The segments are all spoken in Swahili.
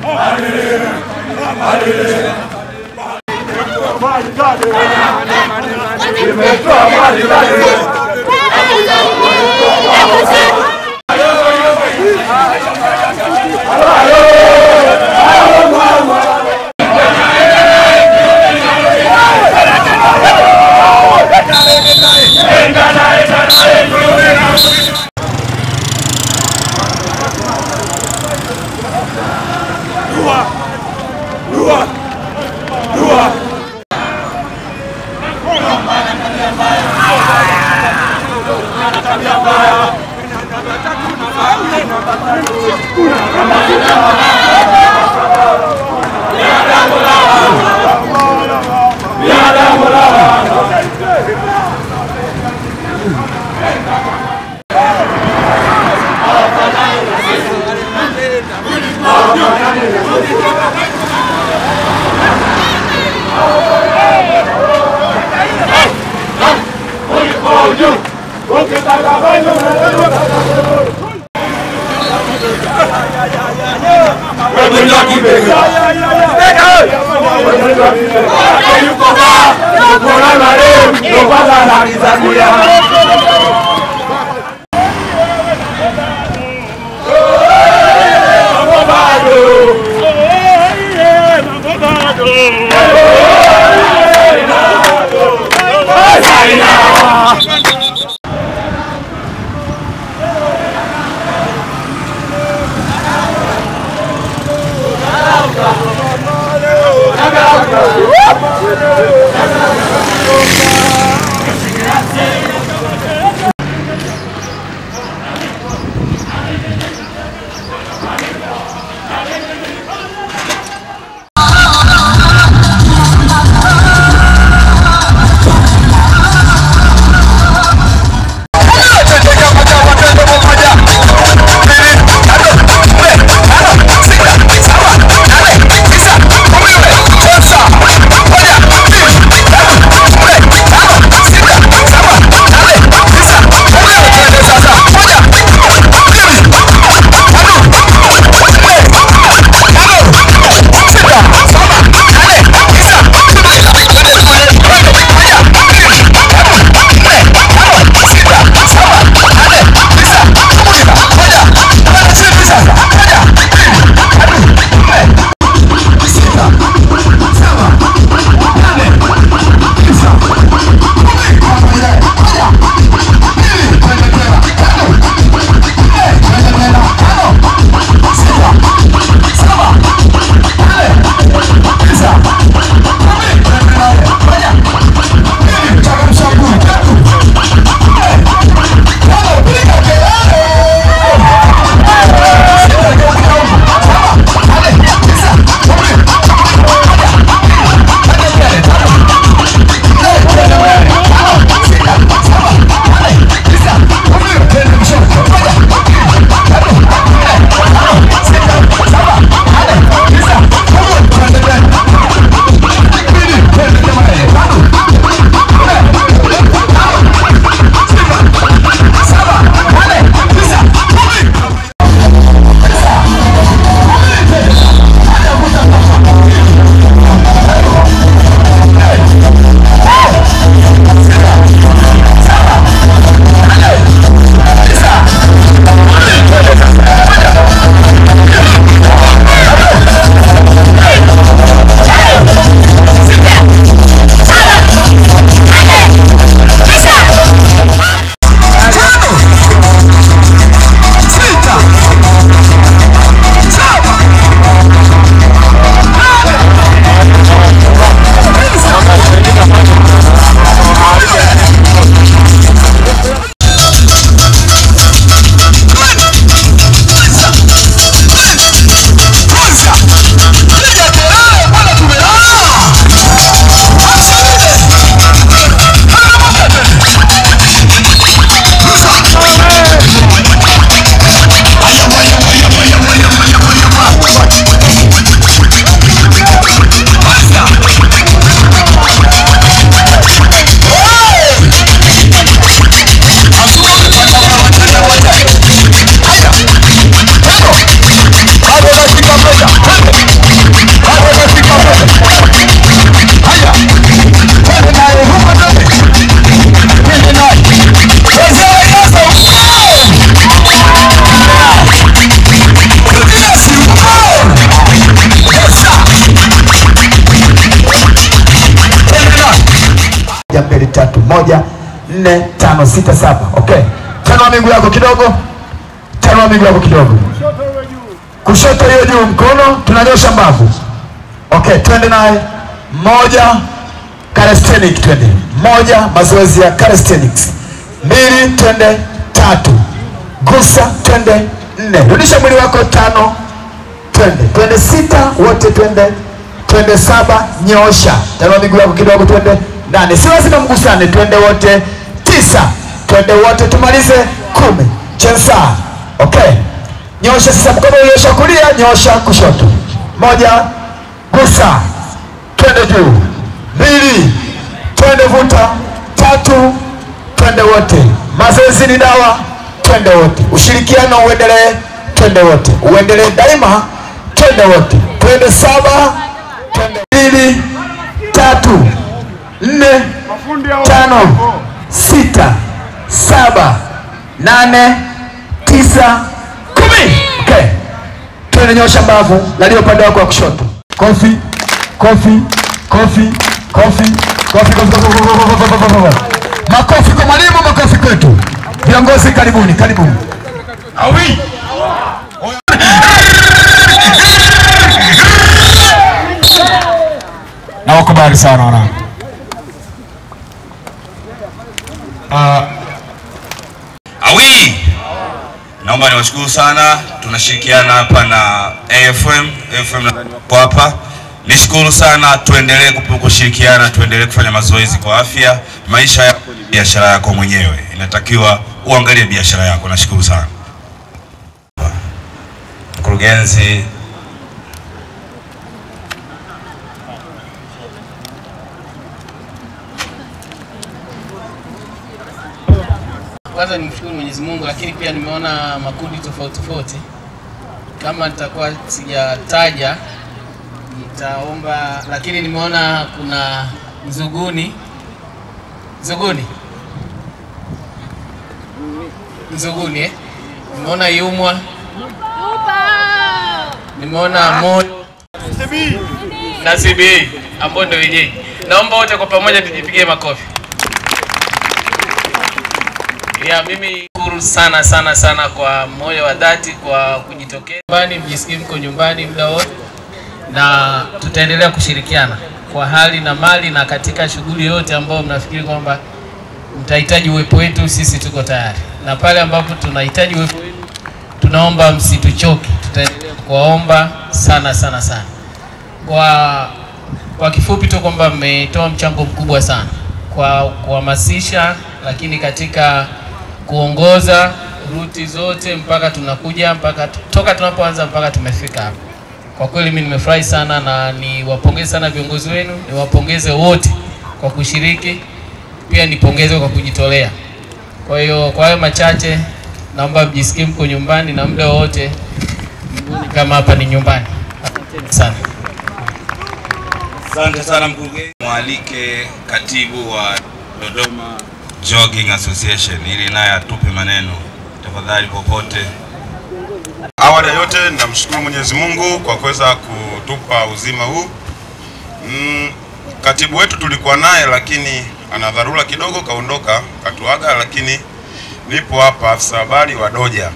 Grazie. 1, 4, 5, 6, 7. Okay. Tanua miguu yako kidogo. Tanua miguu yako kidogo. Kushoto hiyo juu mkono, tunanyosha mbavu. Okay, twende naye. 1, calisthenics twende. 1, mazoezi ya calisthenics. 2, twende. 3, gusa twende. 4, rudisha mwili wako. 5, twende. Twende 6, wote twende. Twende 7, nyosha. Tanua miguu yako kidogo twende. 8, si lazima mgusane, twende wote. 9, twende wote tumalize. 10, chensa. Okay. Nyosha sasa mkono uliosha kulia, nyosha kushoto. 1, gusa. Twende juu. 2, twende vuta. 3, twende wote. Mazoezi ni dawa, twende wote. Ushirikiano uendelee, twende wote. Uendelee daima, twende wote. Twende 7, twende 2, 3, 4, 5, 6, 7, 8, 9, 10. Okay. Twende nyosha mbavu, lalia upande wako wa kushoto. Kofi, kofi, kofi, kofi, kofi, kofi, kofi, kofi. Makofi kwa mwalimu, makofi kwetu. Viongozi karibuni, karibuni. Awi. Na wakubali sana wanangu. Awi. Naomba niwashukuru sana, tunashirikiana hapa na AFM, AFM na hapa. Nishukuru sana, tuendelee kushirikiana, tuendelee kufanya mazoezi kwa afya. Maisha yako ni biashara yako mwenyewe. Inatakiwa uangalie biashara yako. Nashukuru sana. Mkurugenzi Kwanza nimshukuru Mwenyezi Mungu, lakini pia nimeona makundi tofauti tofauti. Kama nitakuwa sijataja nitaomba, lakini nimeona kuna Nzuguni. Nzuguni. Nzuguni eh? Nimeona Yumwa. Nimeona Moyo na CBA ambao ndio wenyeji. Naomba wote kwa pamoja tujipigie makofi. Ya mimi shukuru sana sana sana kwa moyo wa dhati kwa kujitokeza. Nyumbani mjisikie mko nyumbani muda wote, na tutaendelea kushirikiana kwa hali na mali na katika shughuli yote ambayo mnafikiri kwamba mtahitaji uwepo wetu, sisi tuko tayari. Na pale ambapo tunahitaji uwepo wenu, tunaomba msituchoke. Tutaendelea kuwaomba sana sana sana. Kwa kifupi tu kwamba mmetoa mchango mkubwa sana kwa kuhamasisha, lakini katika kuongoza ruti zote mpaka tunakuja, mpaka toka tunapoanza mpaka tumefika hapa. Kwa kweli mimi nimefurahi sana na niwapongeze sana viongozi wenu, niwapongeze wote kwa kushiriki, pia nipongeze kwa kujitolea. Kwa hiyo kwa hayo machache naomba mjisikie mko nyumbani na muda wote kama hapa ni nyumbani. Asante sana. Asante sana mkurugenzi. Mwalike katibu wa Dodoma Jogging Association ili naye atupe maneno tafadhali popote. Awali ya yote namshukuru Mwenyezi Mungu kwa kuweza kutupa uzima huu. Katibu wetu tulikuwa naye lakini ana dharura kidogo kaondoka, katuaga, lakini nipo hapa afisa habari wa Doja.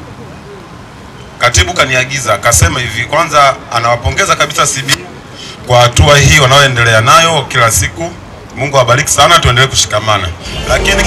Katibu kaniagiza akasema hivi, kwanza anawapongeza kabisa CB kwa hatua hii wanaoendelea nayo kila siku. Mungu awabariki sana, tuendelee kushikamana. Lakini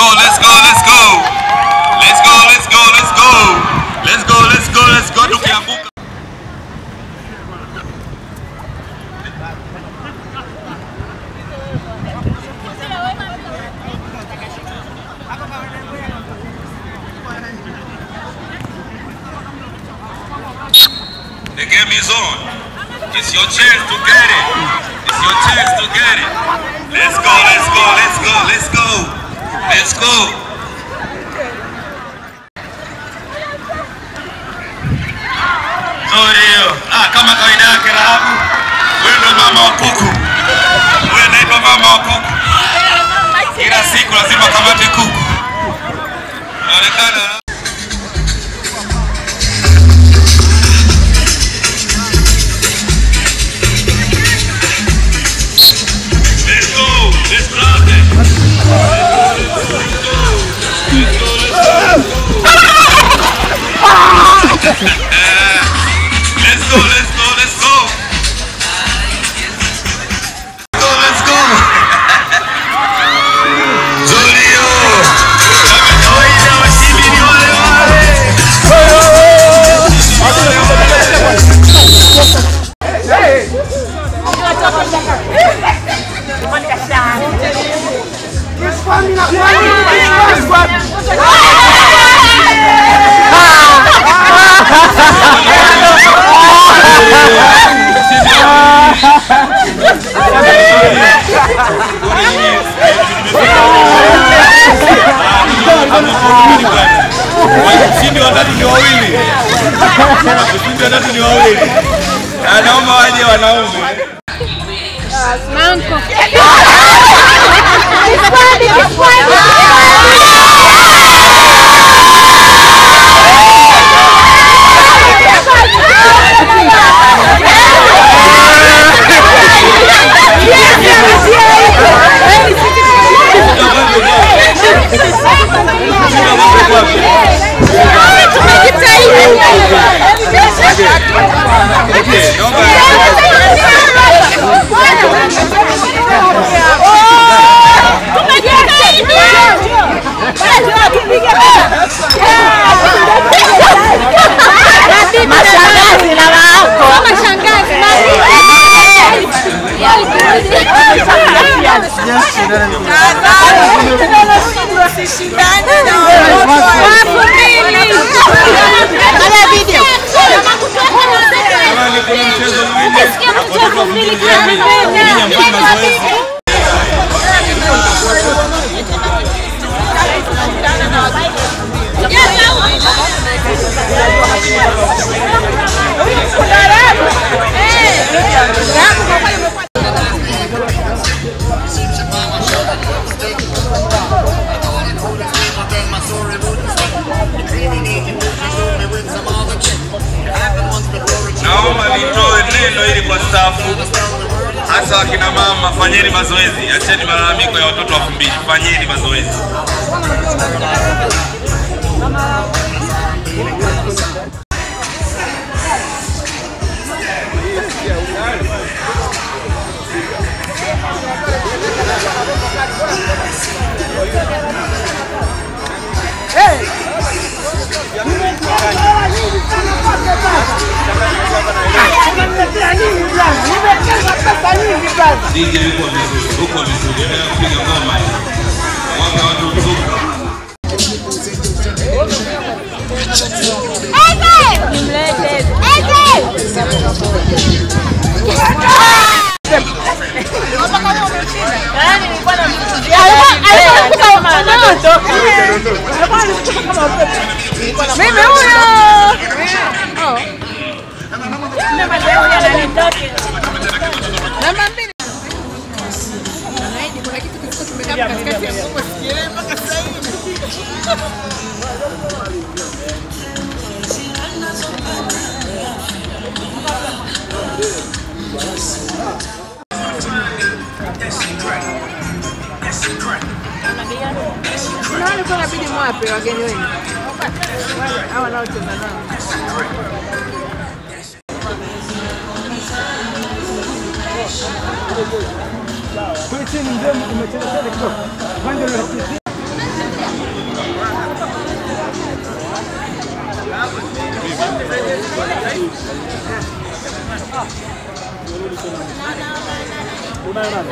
go, let's go, let's go. Let's go, let's go, let's go. Let's go, let's go, let's go. Tukianguka. The game is on. It's your chance to get it. It's your chance to get it. Let's go, let's go, let's go, let's go. Let's go. Nzuri hiyo. Kama kawaida yake Rahabu. Wewe ndo mama wa kuku. Wewe ndio mama wa kuku. Kila siku lazima kamate kuku. Inaonekana Let's go, let's go, let's go. Go, let's go. Julio. Kama kawaida washindi ni wale wale. Washindi watatu ni wawili. Washindi watatu ni wawili. Naomba waje wanaume. Manko. Mashangazi na wako. Mashangazi. Naomba nitoe neno hili kwa stafu, hasa akina mama, fanyeni mazoezi, acheni malalamiko ya watoto wa 2000, fanyeni mazoezi. DJ yuko vizuri, uko vizuri, endelea kupiga ngoma. Wape watu mzuka. Mimi huyo. Namba 2. Kuna kitu kilikuwa kimekaa katikati ya mgongo, sikielewi mpaka sasa hivi. Nani kwa inabidi mwape wageni wenu? Hawa wanaocheza nao. Kule chini mzee umecheza kidogo. Kwanza. Unayo nani?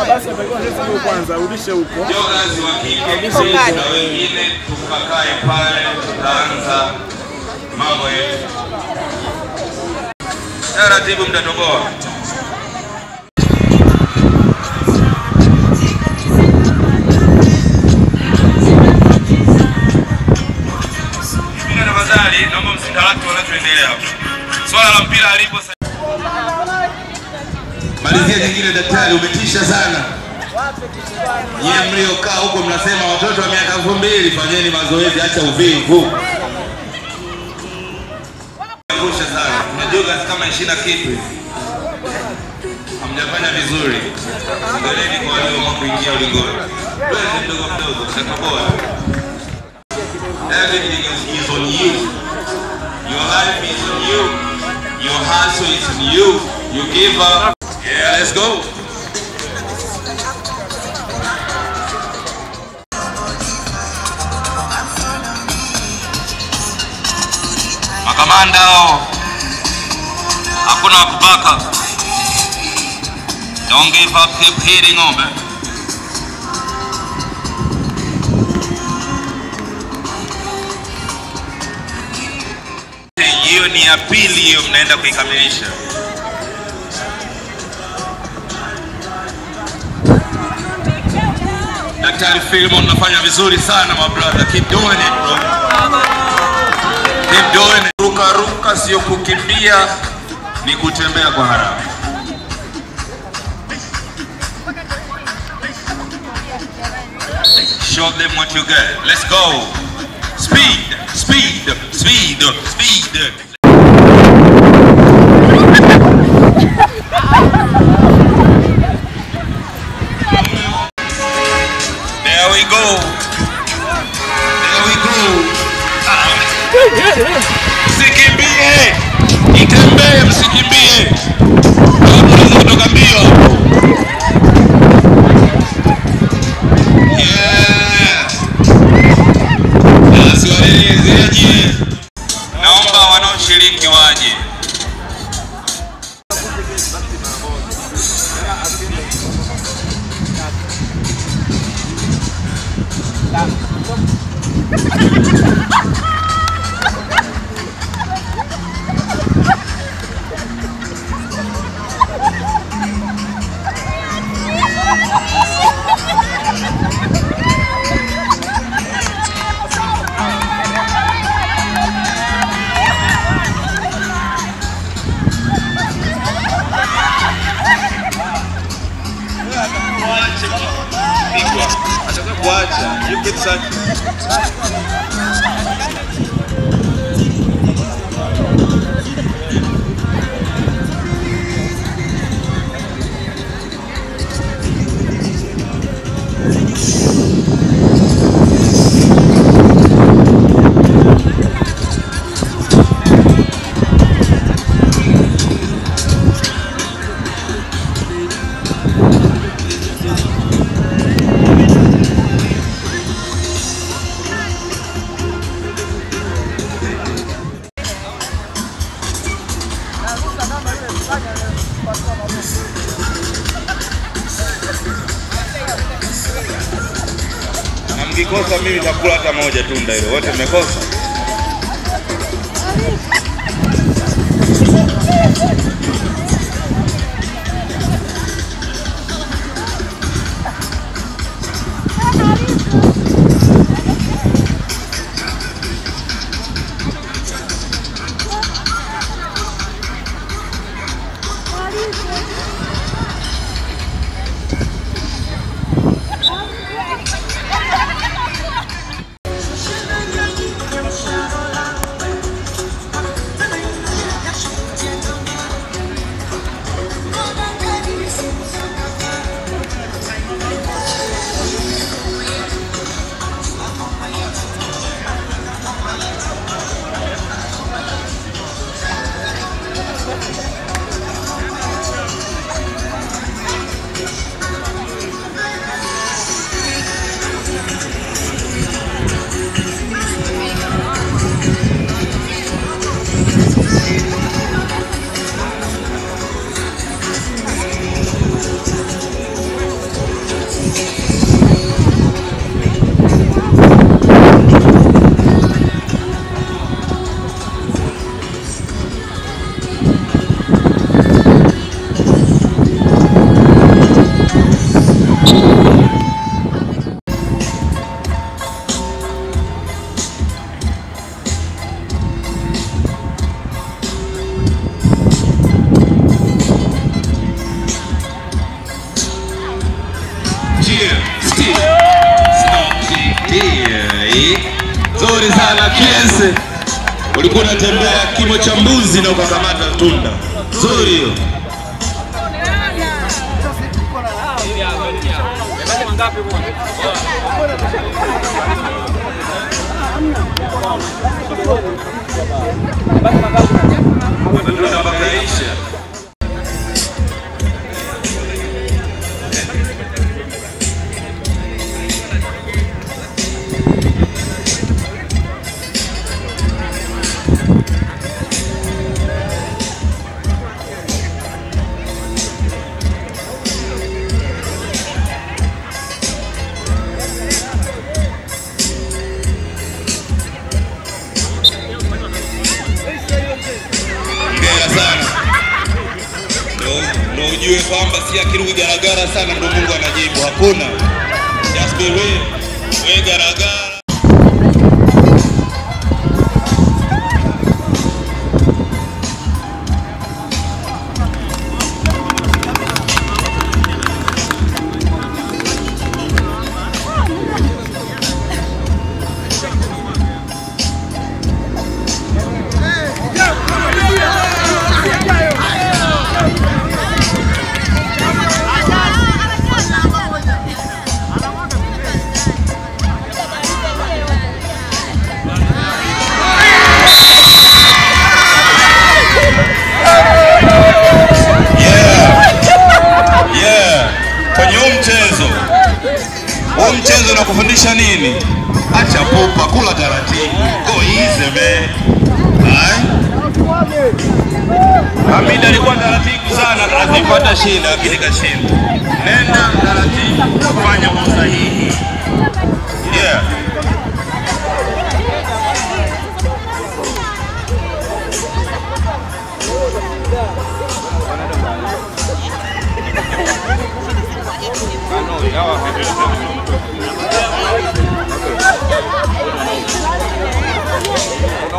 Basi atakuwa sasa huko kwanza, rudishe huko. Joggers wa kike na wengine tukakae pale, tutaanza mambo yetu. Taratibu mtatoboa. Tafadhali naomba msitalaki wanachoendelea hapa. Swala la mpira alipo. Malizia nyingine daktari, umetisha sana. Nyie mliokaa huko mnasema watoto wa miaka 2000 fanyeni mazoezi, acha uvivu. Angusha sana. Tunajua kama 20 kitu hivi. Hamjafanya vizuri. Angalieni kwa walio kuingia ulingoni. Wewe mdogo mdogo, utatoboa. Everything is on you. Your life is on you. Your hustle is on you. You give up. Yeah, let's go. Makamanda hao. Hakuna kubaka. Don't give up, keep hitting on, man. Hiyo ni ya pili, hiyo mnaenda kuikamilisha. Daktari Philemon, unafanya vizuri sana my brother. Keep doing it bro. Keep doing it. Ruka ruka sio kukimbia, ni kutembea kwa haraka. Show them what you got. Let's go. Speed, speed, speed, speed. There we go. There we go. Msikimbie. Itembee, msikimbie. Unaweza kutoka mbio hapo. Yeah. Asiwaeleze. Naomba wanaoshiriki waje. You get such. Na mkikosa mimi nitakula hata moja tunda hilo. Wote mmekosa. Nzuri sana Kiense. Ulikuwa unatembea kimo cha mbuzi na ukakamata tunda. Nzuri hiyo. Matunda mpaka yaisha. Ujue kwamba si akirudi garagara sana ndo Mungu anajibu. Hakuna. Just be real. We garagara. Mchezo unakufundisha nini? Acha pupa, kula taratibu. Go easy man. Hai? Hamida alikuwa taratibu sana, alipata shida lakini kashinda. Nenda taratibu, fanya kwa usahihi. Yeah.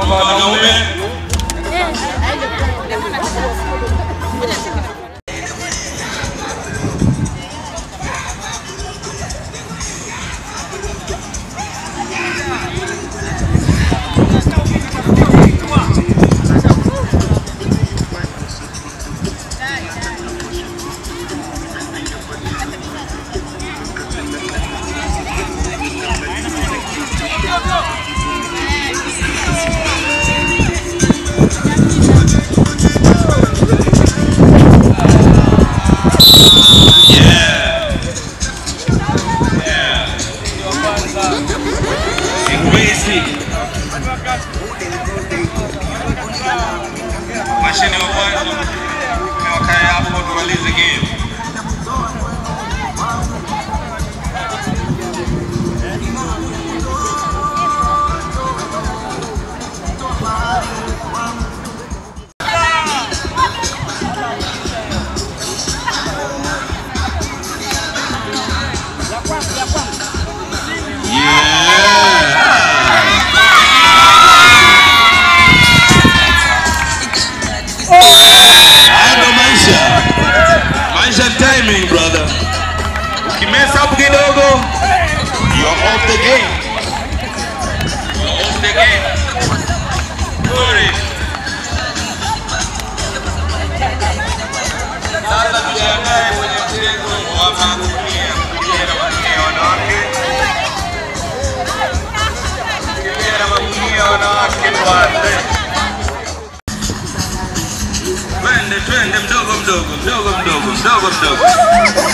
Wanaume mashine wa kwanza wakae hapo tumalize game. Timing, brother. Ukimess up kidogo, you're off the game. You're off the game. Sorry. Sasa tujiandae kwenye mchezo wa magunia. Kukimbia na magunia wanawake. Kukimbia na magunia wanawake tuanze. Twende twende mdogo mdogo mdogo mdogo mdogo mdogo.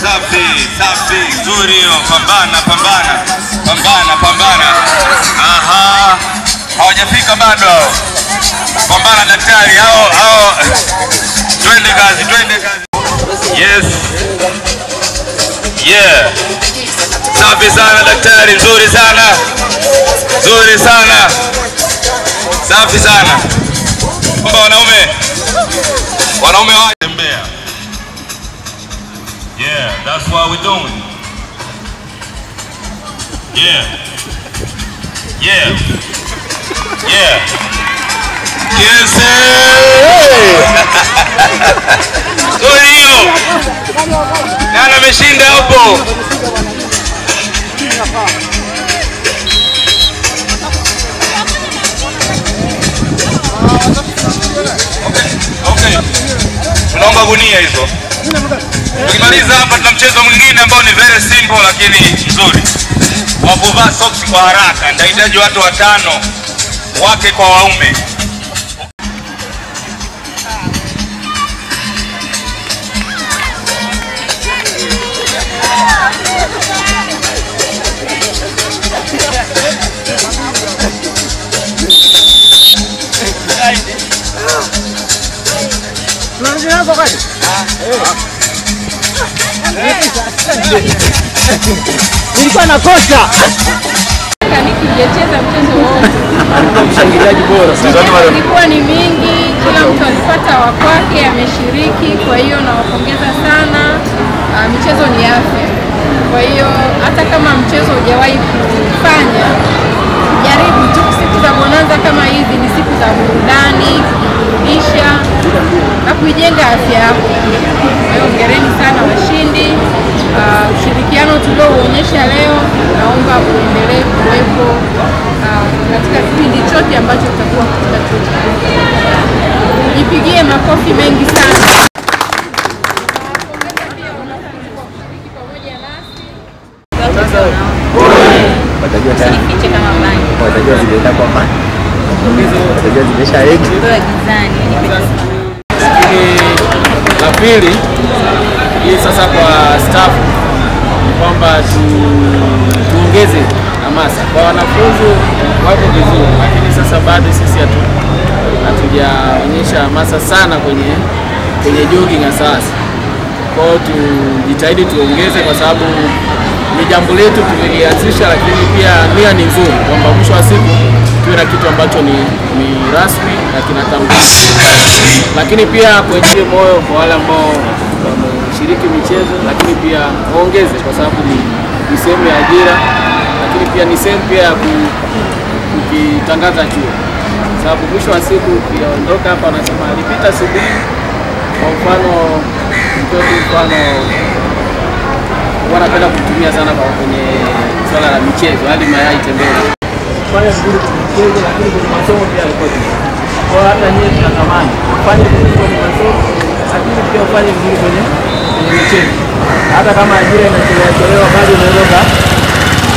Safi safi, nzuri hiyo. Pambana pambana pambana pambana. Aha, hawajafika bado. Pambana daktari, hao hao. Twende kazi, twende kazi. Yes. Yeah. Safi sana daktari, nzuri sana. Nzuri sana. Safi sana. Kumbe wanaume. Wanaume watembea. Yeah, that's what we're doing. Yeah. Yeah. Yeah. Yes. Sorry hiyo. Nani ameshinda hapo? magunia hizo. Tukimaliza hapa tuna mchezo mwingine ambao ni very simple lakini mzuri. Wa kuvaa socks kwa haraka. Nitahitaji watu 5, wake kwa waume. Nilikuwa nakosa. Nikijecheza mchezo wote. Alikuwa mshangiliaji bora sana. Ilikuwa ni mingi, kila mtu alipata wa kwake, ameshiriki, kwa hiyo nawapongeza sana. Michezo ni afya. Kwa hiyo hata kama mchezo hujawahi kufanya, jaribu tu. Siku za bonanza kama hizi ni siku za burudani, kujiburudisha na kuijenga afya yako. Kwa hiyo hongereni sana washindi. Ushirikiano tuliouonyesha leo naomba uendelee kuwepo katika kipindi chote ambacho tutakuwa katika chuo kikuu. Jipigie makofi mengi sana. Nawapongeza pia wanafunzi kwa kushiriki pamoja nasi. Usinifiche kama bangi. Watajua zimeenda kwa maji. Watajua zimeshaenda. Bora gizani. Lakini la pili hii sasa kwa staff ni kwamba tuongeze hamasa. Kwa wanafunzi wako vizuri, lakini sasa bado sisi hatujaonyesha hamasa sana kwenye jogging sasa. Kwa hiyo tujitahidi tuongeze, kwa sababu ni jambo letu tumelianzisha, lakini pia nia ni nzuri kwamba mwisho wa siku tuwe na kitu ambacho ni rasmi na kinatambulika. Lakini pia kuachia moyo kwa wale ambao wameshiriki michezo, lakini pia waongeze, kwa sababu ni sehemu ya ajira, lakini pia ni sehemu pia ya kukitangaza chuo. Sababu mwisho wa siku ukiondoka hapa wanasema alipita CBE, kwa mfano mtoto mfano wanapenda kutumia sana kwa kwenye swala la michezo, hadi mayai tembea. Fanya vizuri kwenye michezo, lakini kwenye masomo pia alikuwa vizuri. Kwa hata nyinyi tunatamani fanye vizuri kwenye masomo, lakini pia ufanye vizuri kwenye michezo. Hata kama ajira inachelewa chelewa, bado unaweza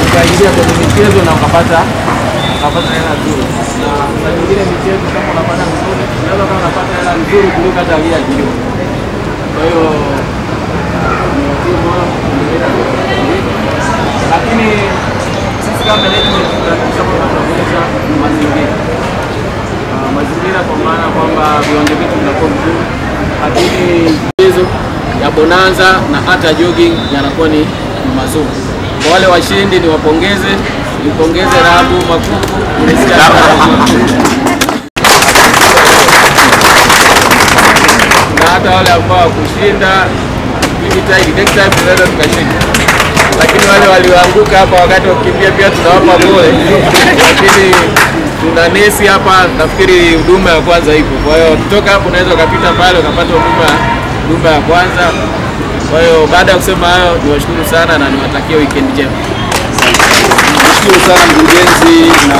ukaingia kwenye michezo na ukapata hela nzuri. Na saa nyingine michezo kama unapata vizuri, unaweza kama unapata hela nzuri kuliko hata aliyeajiriwa. Kwa hiyo lakini sisi kama management tunahakikisha kwamba tunaboresha mazingira. Mazingira kwa maana kwamba viwanja vyetu vinakuwa vizuri, lakini michezo ya bonanza na hata jogging yanakuwa ni mazuri. Kwa wale washindi niwapongeze, nipongeze Rahabu Makuku, nimesikia na hata wale ambao kushinda tujitahidi, next time tunaweza tukashinda. Lakini wale walioanguka hapa wakati wa kukimbia pia tunawapa pole. Lakini tuna nesi hapa, nafikiri huduma ya kwanza ipo. Kwa hiyo kutoka hapo unaweza ukapita pale ukapata huduma ya kwanza. Kwa hiyo baada ya kusema hayo, niwashukuru sana na niwatakie weekend njema. Nashukuru sana mkurugenzi na